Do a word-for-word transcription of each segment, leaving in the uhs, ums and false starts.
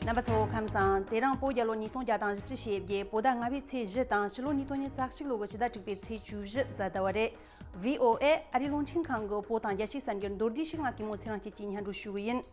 རྣམ་པ་ཚོ་ཁམས་བཟང་། དེ་རིང་བོད་རྒྱལ་ལོ་ཉིས་སྟོང་བརྒྱ་དང་བཞི་བཅུ་ཞེ་བརྒྱད། བོད་ཟླ་ལྔ་པའི་ཚེས་བཞི་དང་ཕྱི་ལོ་ཉིས་སྟོང་ཉི་ཤུ་རྩ་གཅིག་ལོ་གི་ཕྱི་ཟླ་དྲུག་པའི་ཚེས་བཅུ་བཞི་གཟའ་ཟླ་བ་རེད། བྷི་ཨོ་ཨེ་ཨ་རིའི་རླུང་འཕྲིན་ཁང་གི་བོད་དང་རྒྱལ་སྤྱིའི་གསར་འགྱུར་མདོར་བསྡུས་ཤིག་ང་གུས་མོ་ཚེ་རིང་སྐྱིད་ཀྱིས་སྙན་སྒྲོན་ཞུ་གི་ཡིན།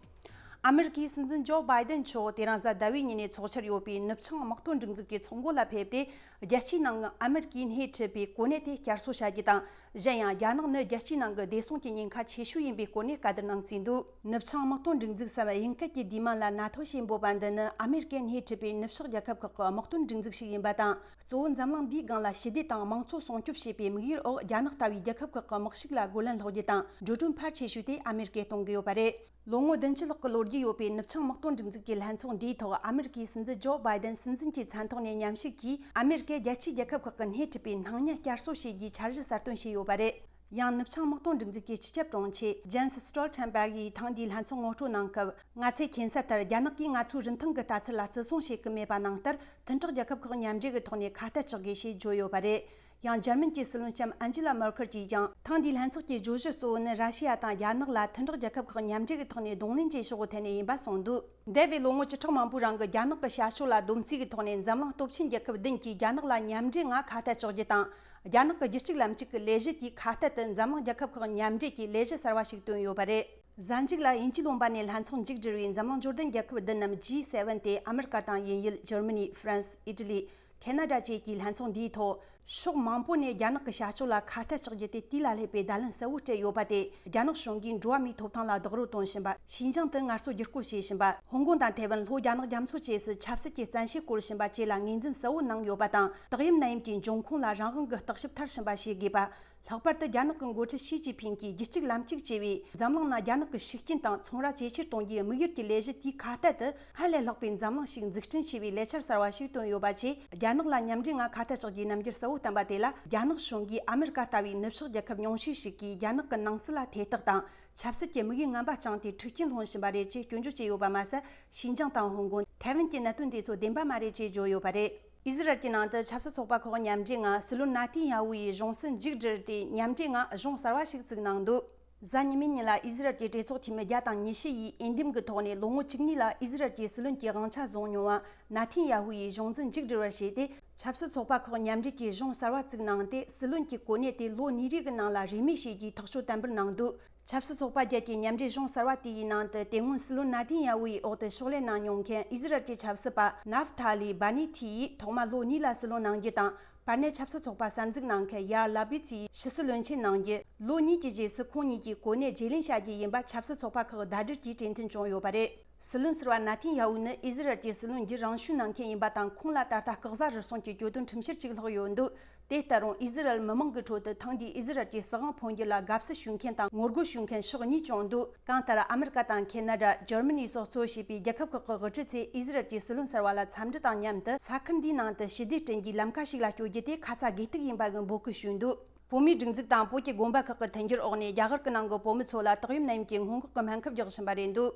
ཨ་མེ་རི་ཀའི་སྲིད་འཛིན་ཇོ་བྷའི་ཏན་མཆོག་དེ་རིང་གཟའ་ཟླ་བའི་ཉིན་ནས་ཚོགས་འཆར་ཡོད་པའི་ནུབ་བྱང་དམག་དོན་སྒྲིག་འཛུགས་ཀྱི་ཚོགས་འགོ་ལ་ཕེབས་ཏེ། རྒྱལ་སྤྱིའི་ནང་ཨ་མེ་རི་ཀས་སྣེ་ཁྲིད་པའི་གོ་གནས་དེ་བསྐྱར་གསོ་བྱ་རྒྱུ་དང་། གཞན་ཡང་རྒྱ་ནག་ནི་རྒྱལ་སྤྱིའི་ནང་གི་བདེ་སྲུང་གི་ཉེན་ཁ་ཆེ་ཤོས་ཡིན་པའི་སྐོར་ནས་བཀའ་བསྡུར་གནང་རྩིས་འདུག་ནུབ་བྱང་དམག་དོན་སྒྲིག་འཛུགས་སམ་དབྱིན་སྐད་ཀྱི་བསྡུས་མིང་ལ་ནཱ་ཐོ་ཞེས་འབོད་པ་འདི་ནི་ཨ་མེ་རི་ཀས་སྣེ་ཁྲིད་པའི་ནུབ་ཕྱོགས་རྒྱལ་ཁབ་ཁག་གི་དམག་དོན་སྒྲིག་འཛུགས་ཤིག་ཡིན་པ་དང་། གཙོ་བོ་འཛམ་གླིང་འདིའི་སྒང་ལ་ཞི་བདེ་དང་དམངས་གཙོ་སྲུང་སྐྱོབ་བྱེད་པའི་དམིགས་ཡུལ་འོག་རྒྱ་ནག་ལྟ་བུའི་རྒྱལ་ཁབ་ཁག་གི་དམག་ཤུགས་ལ་རྒོལ་ལན་སློག་རྒྱུ་དང་འགྲོ་གྲོན་འཕར་ཆེ་ཤོས་དེ་ཨ་མེ་རི་ཀས་གཏོང་གི་ཡོད་པ་རེད། ལོ་ངོ་བདུན་ཅུ་ལྷག་གི་ལོ་རྒྱུས་ཡོད་པའི་ནུབ་བྱང་དམག་དོན་སྒྲིག་འཛུགས་ཀྱི་ལྷན་ཚོགས་འདིའི་ཐོག་ཨ་མེ་རི་ཀའི་སྲིད་འཛིན་ཇོ་བྷའི་ཏན་སྲིད་འཛིན་གྱི་མཚན་ཐོག་ནས་མཉམ་ཞུགས་ཀྱིས། ཨ་མེ་རི་ཀས་རྒྱལ་སྤྱིའི་རྒྱལ་ཁབ་ཁག་གི་སྣེ་ཁྲིད་པའི་སྣང་བརྙན་བསྐྱར་གསོ་བྱེད་རྒྱུའི་འཆར་གཞི་གསལ་སྟོན་བྱས་ཡོད་པ་རེད། ཡང་ནུབ་བྱང་དམག་དོན་སྒྲིག་འཛུགས་ཀྱི་སྤྱི་ཁྱབ་དྲུང་ཆེ་ཇན་སི་སི་ཊོལ་ཊེན་བྷག་གིས་ཐེངས་འདིའི་ལྷན་ཚོགས་ངོ་སྤྲོད་གནང་སྐབས། ང་ཚོས་མཁྱེན་གསལ་ལྟར་རྒྱ་ནག་གིས་ང་ཚོའི་རིན་ཐང་གི་ལྟ་ཚུལ་ལ་བརྩི་སྲུང་བྱེད་ཀྱི་མེད་པ་ནང་ལྟར། མཐུན་གྲོགས་རྒྱལ་ཁབ་ཁག་མཉམ་འབྲེལ་གྱི་ཐོག་ནས་ཁ་གཏད་གཅོག་དགོས་ཞེས་བརྗོད་ཡོད་པ་རེད། ཡང་འཇར་མན་གྱི་སྲིད་བློན་ལྕམ་ཨན་ཇི་ལ་མེར་ཁེལ་གྱིས་ཀྱང་། ཐེངས་འདིའི་ལྷན་ཚོགས་ཀྱི་བརྗོད་གཞི་གཙོ་བོ་ནི་ར་ཤི་ཡ་དང་རྒྱ་ནག་ལ་མཐུན་གྲོགས་རྒྱལ་ཁབ་ཁག་མཉམ་འབྲེལ་གྱི་ཐོག་ནས་གདོང་ལེན་བྱེད་ཕྱོགས་ཐད་ནས་ཡིན་པ་གསུངས་འདུག་འདས་པའི་ལོ་ངོ་བཅུ་ཕྲག་མང་པོའི་རིང་གི་རྒྱ་ནག་གི་བྱ་སྤྱོད་ལ་སྡོམ་རྩིས་ཀྱི་ཐོག་ནས། འཛམ་གླིང་སྟོབས་ཆེན་རྒྱལ་ཁབ་བདུན་གྱིས་རྒྱ་ནག་ལ་མཉམ་འབྲེལ་ངང་ཁ་གཏད་གཅོག་རྒྱུ་དང་། རྒྱ་ནག་གི་རྒྱུད་གཅིག་ལམ་གཅིག་གི་ལས་གཞི་དེའི་ཁ་གཏད་དུ་འཛམ་གླིང་རྒྱལ་ཁབ་ཁག་མཉམ་འབྲེལ་གྱིས་ལས་གཞི་གསར་བ་ཞིག་བཏོན་ཡོད་པ་རེད། གཟའ་མཇུག་ལ་དབྱིན་ཇིའི་ལུང་པ་ནས་ལྷན་ཚོགས་མཇུག་སྒྲིལ་བའི་འཛམ་གླིང་འབྱོར་ལྡན་རྒྱལ་ཁབ་བདུན་ནམ་ཇི་སེ་ཝེན་དེ་ཨ་མེ་རི་ཀ་དང་དབྱིན་ཡུལ། འཇར་མ་ནི། ཧྥ་རན་སི། ཨི་ཊ་ལི། ཁེ་ན་ཌ་བཅས་ཀྱི་ལྷན་ཚོགས་འདིའི་ཐོག་ཕྱོགས་མང་པོ་ནས་རྒྱ་ནག་གི་བྱ་སྤྱོད་ལ་ཁ་གཏད་གཅོག་རྒྱུ་དེ་དུས་ལ་སླེབས་པའི་བརྡ་ལན་གསལ་བོ་སྤྲད་ཡོད་པ་དེ། རྒྱ་ནག་གཞུང་གིས་འགྲོ་བ་མིའི་ཐོབ་ཐང་ལ་རྡོག་རོལ་གཏོང་བཞིན་པ། ཞིན་ཅང་དུ་ངལ་རྩོལ་བསྒྱུར་བཀོད་བྱེད་བཞིན་པ། ཧོང་ཀོང་དང་ཐའེ་ཝན། ལྷོ་རྒྱ་ནག་རྒྱ་མཚོ་བཅས་སུ་ཆབ་སྲིད་ཀྱི་བཙན་ཤེད་བཀོལ་བཞིན་པ་བཅས་ལ་ངོས་འཛིན་གསལ་བོ་གནང་ཡོད་པ་དང་། ཏག་ཡིམ་ནན་ཡིམ་གྱི་འབྱུང་ཁུངས་ལ་རང་དབང་གི་བརྟག་ཞིབ་མཐར་ཕྱིན་པ་བྱེད་དགོས་པ། ལྷག་པར་དུ་རྒྱ་ནག་གི་འགོ་ཁྲིད་ཞི་ཅིན་ཕིང་གིས་རྒྱུད་གཅིག་ལམ་གཅིག་ཅེས་པའི་འཛམ་གླིང་ནང་རྒྱ་ནག་གི་ཤུགས་རྐྱེན་དང་ཚོང་ར་ཇེ་ཆེར་གཏོང་རྒྱུའི་དམིགས་ཡུལ་གྱི་ལས་གཞི་དེའི་ཁ་གཏད་དུ། སྔར་ལས་ལྷག་པའི་འཛམ་གླིང་ཞིག་འཛུགས་སྐྲུན་བྱེད་པའི་ལས་འཆར་གསར་བ་ཞིག་བཏོན་ཡོད་པ་བཅས། རྒྱ་ནག་ལ་མཉམ་འབྲེལ་ངང་ཁ་གཏད་གཅོག་རྒྱུའི་རྣམ་འགྱུར་གསལ་བོ་བསྟན་པ་དེ་ལ། རྒྱ་ནག་གཞུང་གིས་ཨ་མེ་རི་ཀ་ལྟ་བུའི་ནུབ་ཕྱོགས་རྒྱལ་ཁབ་ཉུང་ཤས་ཤིག་གིས་རྒྱ་ནག་གི་ནང་སྲིད་ལ་ཐེ་གཏོགས་དང་། ཆབ་སྲིད་ཀྱི་དམིགས་ཡུལ་ངན་པ་བཅངས་ཏེ་འཁྲུག་རྐྱེན་སློང་བཞིན་པ་རེད་ཅེས་སྐྱོན་བརྗོད་བྱས་ཡོད་པ་མ་ཟད། ཞིན་ཅང་དང་ཧོང་ཀོང་། ཐའེ་ཝན་གྱི་གནད་དོན་དེ་ཚོ་བདེན་པ་མ་རེད་ཅེས་བརྗོད་ཡོད་པ་རེད། ཨི་ཟི་རལ་གྱི་ནང་དུ་ཆབ་སྲིད་ཚོགས་པ་ཁག་མཉམ་འབྲེལ་ངང་སྲིད་བློན་ནཱ་ཐན་ཡ་ཧུ་ཡི་གཞུང་སྲིད་མཇུག་སྒྲིལ་ཏེ། མཉམ་འབྲེལ་ངང་གཞུང་གསར་བ་ཞིག་བཙུགས་གནང་འདུག་གཟའ་ཉི་མའི་ཉིན་ལ་ཨི་ཟི་རལ་གྱི་གྲོས་ཚོགས་འཐུས་མི་བརྒྱ་དང་ཉི་ཤུ་ཡིས་འོས་འདེམས་ཀྱི་ཐོག་ནས་ལོ་ངོ་བཅུ་གཉིས་ལ་ཨི་ཟི་རལ་གྱི་སྲིད་བློན་གྱི་དབང་ཆ་བཟུང་མྱོང་བ་ནཱ་ཐན་ཡ་ཧུ་ཡི་གཞུང་འཛིན་མཇུག་སྒྲིལ་བར་བྱས་ཏེ། ཆབ་སྲིད་ཚོགས་པ་ཁག་མཉམ་འབྲེལ་གྱིས་གཞུང་གསར་བ་བཙུགས་གནང་སྟེ། སྲིད་བློན་གྱི་གོ་གནས་དེ་ལོ་གཉིས་རེ་གི་ནང་ལ་རེས་མོས་བྱེད་རྒྱུའི་ཐག་གཅོད་དམ་པོར་གནང་འདུག་ཆབ་སྲིད་ཚོགས་པ་བརྒྱད་ཀྱི་མཉམ་འབྲེལ་གཞུང་གསར་བ་དེ་ཡི་ནང་དུ། དེ་སྔོན་སྲིད་བློན་ནཱ་ཐན་ཡ་ཧུ་ཡི་འོག་ཏུ་ཕྱག་ལས་གནང་མྱོང་མཁན་ཨི་ཟི་རལ་གྱི་ཆབ་སྲིད་པ་ནཱབ་ཐ་ལི་བྷ་ནི་ཐི་ཡིས་ཐོག་མ་ལོ་གཉིས་ལ་སྲིད་བློན་གནང་རྒྱུ་དང་། བར་ནས་ཆབ་སྲིད་ཚོགས་པ་གསར་འཛུགས་གནང་མཁན་ཡར་ལ་པིད་ཚི་ཡིས་ཕྱི་སྲིད་བློན་ཆེན་གནང་རྒྱུ། ལོ་གཉིས་ཀྱི་རྗེས་སུ་ཁོང་གཉིས་ཀྱི་གོ་གནས་བརྗེ་ལེན་བྱ་རྒྱུ་ཡིན་པ་ཆབ་སྲིད་ཚོགས་པ་ཁག་ཟླ་སྒྲིལ་གྱིས་གྲོས་མཐུན་བྱུང་ཡོད་པ་རེད། སྲིད་བློན་ཟུར་པ་ནཱ་ཐན་ཡ་ཧུ་ནི་ཨི་ཟི་རལ་གྱི་སྲིད་བློན་རྒྱུན་རིང་ཞུས་གནང་མཁན་ཡིན་པ་དང་། ཁོང་ལ་ད་ལྟ་སྐུ་གཟའ་རུ་སོང་གི་གྱོད་དོན་ཁྲིམས་བཤེར་གཅིག་ལྷག་ཡོད་འདུག་དེ་ལྟར་རུང་ཨི་ཟི་རལ་མི་མང་གི་ཁྲོད་དུ་ཐེངས་འདིའི་ཨི་ཟི་རལ་གྱི་སྲིད་དབང་འཕོ་འགྱུར་ལ་དགའ་བསུ་ཞུ་མཁན་དང་ངོ་རྒོལ་ཞུ་མཁན་ཕྱོགས་གཉིས་བྱུང་འདུག་གང་ལྟར་ཨ་མེ་རི་ཀ་དང་ཁེ་ན་ཌ། འཇར་མ་ནི་སོགས་གཙོ་བྱས་པའི་རྒྱལ་ཁབ་ཁག་གི་དབུ་ཁྲིད་ཚོས་ཨི་ཟི་རལ་གྱི་སྲིད་བློན་གསར་བ་ལ་འཚམས་འདྲི་དང་མཉམ་དུ། ས་ཁུལ་འདིའི་ནང་དུ་ཞི་བདེ་བསྐྲུན་རྒྱུའི་ལམ་ཁ་ཞིག་ལ་བསྐྱོད་རྒྱུ་དེ་ཁ་ཚ་དགོས་གཏུགས་ཡིན་པ་གི་འབོད་སྐུལ་ཞུས་འདུག་བོད་མིའི་སྒྲིག་འཛུགས་དང་བོད་ཀྱི་དགོན་པ་ཁག་གི་མཐུན་འགྱུར་འོག་ནས། རྒྱ་གར་གྱི་ནང་གི་བོད་མི་ཚོ་ལ་ཏོག་དབྱིབས་ནད་ཡམས་ཀྱི་སྔོན་འགོག་གི་སྨན་ཁབ་རྒྱག་བཞིན་པ་རེད་འདུག་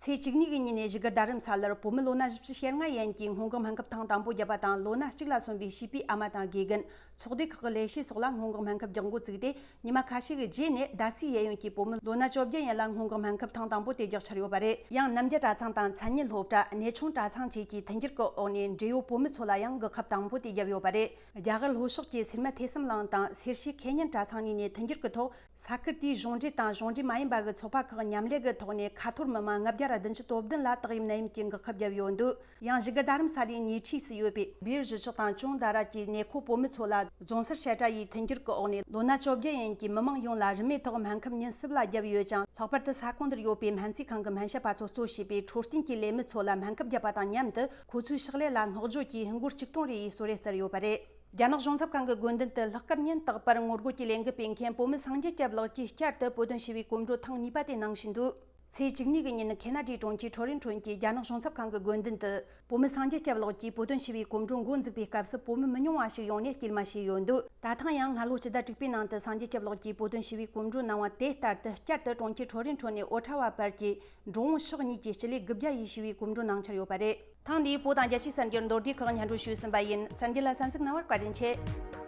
ཚེས་བཅུ་གཉིས་ཀྱི་ཉིན་ནས་བཞུགས་སྒར་རྡ་རམ་ས་ལར་བོད་མི་ལོ་ན་བཞི་བཅུ་ཞེ་ལྔ་ཡན་གྱིས་སྔོན་འགོག་སྨན་ཁབ་ཐེངས་དང་པོ་བརྒྱབ་པ་དང་། ལོ་ན་གཅིག་ལ་སོན་པའི་བྱིས་པའི་ཨ་མ་དང་དགེ་རྒན། ཚོགས་སྡེ་ཁག་གི་ལས་བྱེད་སོགས་ལ་སྔོན་འགོག་སྨན་ཁབ་རྒྱག་འགོ་བཙུགས་ཏེ། ཉི་མ་ཁ་ཤས་ཀྱི་རྗེས་ནས་རྡ་སའི་གཡས་གཡོན་གྱི་བོད་མི་ལོ་ན་བཅོ་བརྒྱད་ཡན་ལ་སྔོན་འགོག་སྨན་ཁབ་ཐེངས་དང་པོ་དེ་རྒྱག་འཆར་ཡོད་པ་རེད། ཡང་རྣམ་རྒྱལ་གྲྭ་ཚང་དང་མཚན་ཉིད་སློབ་གྲྭ། གནས་ཆུང་གྲྭ་ཚང་བཅས་ཀྱི་མཐུན་འགྱུར་གྱི་འོག་ནས། འབྲེལ་ཡོད་བོད་མི་ཚོ་ལ་ཡང་གོ་སྐབས་དང་པོ་དེ་བརྒྱབ་ཡོད་པ་རེད། རྒྱ་གར་ལྷོ་ཕྱོགས་ཀྱི་སེར་སྨད་ཐོས་བསམ་གླིང་དང་སེར་བྱེས་ཁེ་ཉིན་གྲྭ་ཚང་གཉིས་ནས་མཐུན་འགྱུར་གྱི་ཐོག་ས་ཁུལ་དེའི་གཞུང་འབྲེལ་དང་གཞུང་འབྲེལ་མ་ཡིན་པ་གི་ཚོགས་པ་ཁག་མཉམ་ལས་ཀྱི་ཐོག་ནས། ཁ་ཐོར་མི་མང་ལྔ་བརྒྱ་ར་བདུན་ཅུ་དོན་བདུན་ལ་ཏོག་དབྱིབས་ནད་ཡམས་ཀྱི་འགོག་ཁབ་བརྒྱབ་ཡོད་འདུག་ཡང་བཞུགས་སྒར་རྡ་རམ་ས་ལའི་ཉེ་འཁྲིས་སུ་ཡོད་པའི་སྦིར་གཞིས་ཆགས་དང་ཅུང་དཱ་ར་གྱི་ནེ་ཁོ་བོད་མི་ཚོ་ལ་རྫོང་སར་བཤད་གྲྭ་ཡི་མཐུན་འགྱུར་གྱི་འོག་ནས། ལོ་ན་བཅོ་བརྒྱད་ཡན་གྱི་མི་མང་ཡོངས་ལ་རིན་མེད་ཐོག་སྨན་ཁབ་ཉིན་སྲིབ་ལ་བརྒྱབ་ཡོད་ཅིང་། ལྷག་པར་དུ་ས་ཁོངས་འདིར་ཡོད་པའི་སྨན་རྩིས་ཁང་གི་སྨན་ཞབས་པ་ཚོ་གཙོ་བྱས་པའི་འཕྲོད་བསྟེན་གྱི་ལས་མི་ཚོ་ལ་སྨན་ཁབ་བརྒྱབ་པ་དང་མཉམ་དུ། ཁོ་ཚོའི་ཕྱག་ལས་ལ་བསྔགས་བརྗོད་ཀྱིས་ཧིན་སྒོར་ཆིག་སྟོང་རེ་ཡི་གསོལ་རས་སྩལ་ཡོད་པ་རེད། རྒྱ་ནག་གཞུང་ཚབ་ཁང་གི་དགོན་མདུན་དུ་ལྷག་དཀར་ཉིན་རྟག་པར་ངོ་རྒོལ་གྱི་ལས་འགུལ་སྤེལ་མཁན་བོད་མི་སངས་རྒྱས་སྐྱབས་ལགས་ཀྱིས་བསྐྱར་དུ་བོད་དོན་ཞི་བའི་གོམ་བགྲོད་ཐེངས་གཉིས་པ་དེ་གནང་བཞིན་འདུག་ཚེས་བཅུ་གཉིས་ཀྱི་ཉིན་ཁེ་ན་ཌའི་གྲོང་ཁྱེར་ཊོ་རེན་ཊོ་གྱི་རྒྱ་ནག་གཞུང་ཚབ་ཁང་གི་དགོན་མདུན་དུ་བོད་མི་སངས་རྒྱས་སྐྱབས་ལགས་ཀྱིས་བོད་དོན་ཞི་བའི་གོམ་བགྲོད་འགོ་འཛུགས་པའི་སྐབས་སུ། བོད་མི་མི་ཉུང་བ་ཞིག་ཡོང་ནས་སྐྱེལ་མ་བྱས་ཡོད་འདུག་ད་ཐེངས་ཡང་སྔ་ལོ་ཕྱི་ཟླ་དྲུག་པའི་ནང་དུ་སངས་རྒྱས་སྐྱབས་ལགས་ཀྱིས་བོད་དོན་ཞི་བའི་གོམ་བགྲོད་གནང་བ་དེ་ལྟར་དུ་བསྐྱར་དུ་གྲོང་ཁྱེར་ཊོ་རེན་ཊོ་ནས་ཨོ་ཊ་ཝ་བར་གྱི་འགྲོ་འོང་ཕྱོགས་གཉིས་ཀྱི་སྤྱི་ལེ་དགུ་བརྒྱ་ཡི་ཞི་བའི་གོམ་བགྲོད་གནང་འཆར་ཡོད་པ་རེད། ཐེངས་འདིའི་བོད་དང་རྒྱལ་སྤྱིའི་གསར་འགྱུར་མདོར་བསྡུས་ཁག་སྙན་སྒྲོན་ཞུས་ཟིན་པ་ཡིན། གསར་འགྱུར་ལ་གསན་གཟིགས་གནང་བར་བཀའ་དྲིན་ཆེ།